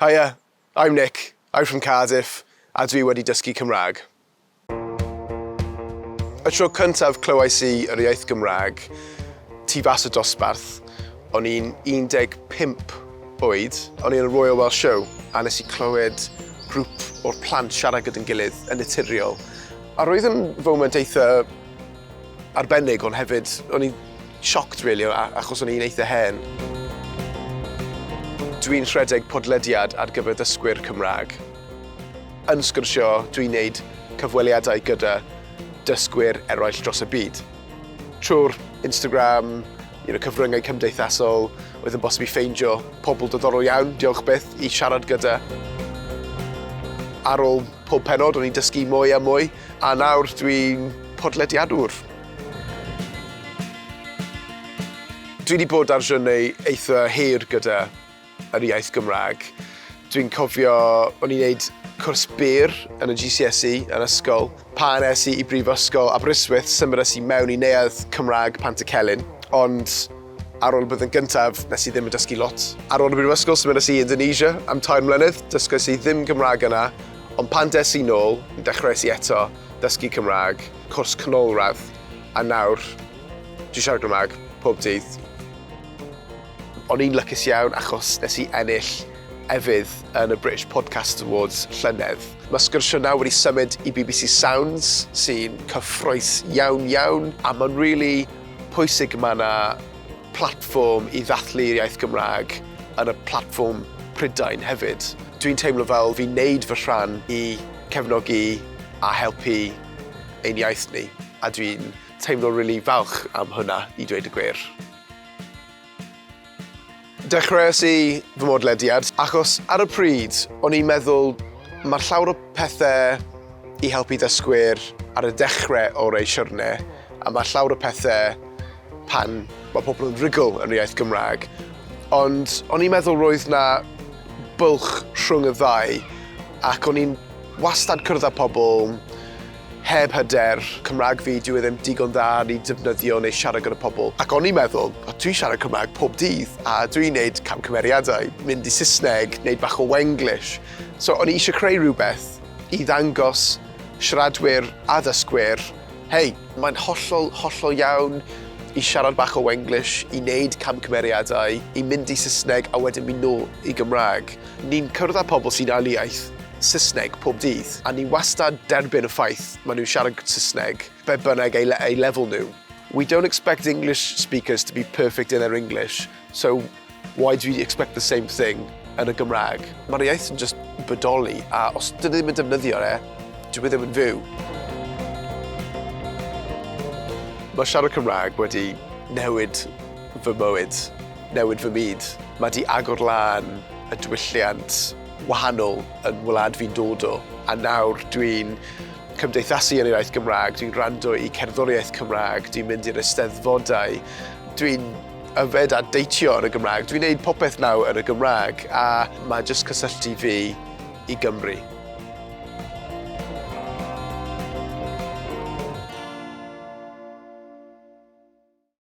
Hiya, I'm Nick, I'm from Cardiff, a dwi wedi dysgu Cymraeg. Y tro cyntaf clywais i yr iaith Gymraeg tu fas y dosbarth, o'n i'n 15 oed, o'n i yn y Royal Welsh Show, a nes i clywed grŵp o'r plant siarad gyda'n gilydd yn naturiol. A roedd yn foment eitha arbennig, ond hefyd o'n i'n shocked really, achos o'n i'n eitha hen. Dwi'n rhedeg podlediad ar gyfer dysgwyr Cymraeg. Yn sgwrsio, dwi'n neud cyfweliadau gyda dysgwyr eraill dros y byd. Trwy'r Instagram, cyfryngau cymdeithasol, oedd yn bosib i ffeindio pobl diddorol iawn, diolch byth, i siarad gyda. Ar ôl pob pennod, o'n i'n dysgu mwy a mwy, a nawr dwi'n podlediadwr. Dwi wedi bod ar siwrnei eitha hir gyda yr iaith Gymraeg. Dwi'n cofio o'n i'n neud cwrs byr yn y GCSE yn ysgol. Pan es i i Brifysgol Aberystwyth, symudais i mewn i neuadd Cymraeg Pantycelyn, ond ar ôl y blwyddyn gyntaf, nes i ddim yn dysgu lot. Ar ôl y brifysgol, symudais i Indonesia am 3 mlynedd, dysgais i ddim Gymraeg yna, ond pan des i nôl, dechreuais i eto dysgu Cymraeg, cwrs canolradd, a nawr dwi'n siarad Gymraeg pob dydd. O'n i'n lwcus iawn achos nes i ennill efydd yn y British Podcast Awards llynedd. Mae sgwrsio nawr wedi symud i BBC Sounds, sy'n cyffrous iawn iawn, a mae'n really pwysig mae yna platfform i ddathlu'r iaith Gymraeg yn y platfform Prydain hefyd. Dwi'n teimlo fel fi'n neud fy rhan i cefnogi a helpu ein iaith ni, a dwi'n teimlo really falch am hwnna, i dweud y gwir. Dechreuais i fy modlediad achos ar y pryd o'n i'n meddwl mae llawer o pethau i helpu dysgwyr ar y dechrau o'r eu siwrne, a mae llawer o pethau pan mae pobl yn rhugl yn yr iaith Gymraeg. Ond o'n i'n meddwl roedd 'na bwlch rhwng y ddau, ac o'n i'n wastad cwrdd â pobl heb hyder, Cymraeg fi, dyw e ddim digon dda i defnyddio neu siarad gyda pobl. Ac o'n i'n meddwl, o, dwi'n siarad Cymraeg pob dydd, a dwi'n neud camgymeriadau, mynd i Saesneg, neud bach o Wenglish. So o'n i eisiau creu rhywbeth i ddangos siaradwyr a ddysgwyr, hei, mae'n hollol, hollol iawn i siarad bach o Wenglish, i wneud camgymeriadau, i mynd i Saesneg a wedyn mynd nôl i Gymraeg. Ni'n cwrdd â pobl sy'n ail iaith Saesneg pob dydd, a ni wastad derbyn y ffaith maen nhw'n siarad Saesneg, be bynnag eu lefel nhw. We don't expect English speakers to be perfect in their English, so why do we expect the same thing yn y Gymraeg? Mae'r iaith yn just bodoli, a os dyn ni ddim yn defnyddio e, dyw e ddim yn fyw. Mae siarad Cymraeg wedi newid fy mywyd, newid fy myd. Mae di agor lan y diwylliant wahanol yn wlad fi'n dod o, a nawr dwi'n cymdeithasu yn yr iaith Gymraeg, dwi'n gwrando i cerddoriaeth Cymraeg, dwi'n mynd i'r eisteddfodau, dwi'n yfed a deitio yn y Gymraeg, dwi'n neud popeth nawr yn y Gymraeg, a mae jyst cysylltu fi i Gymru.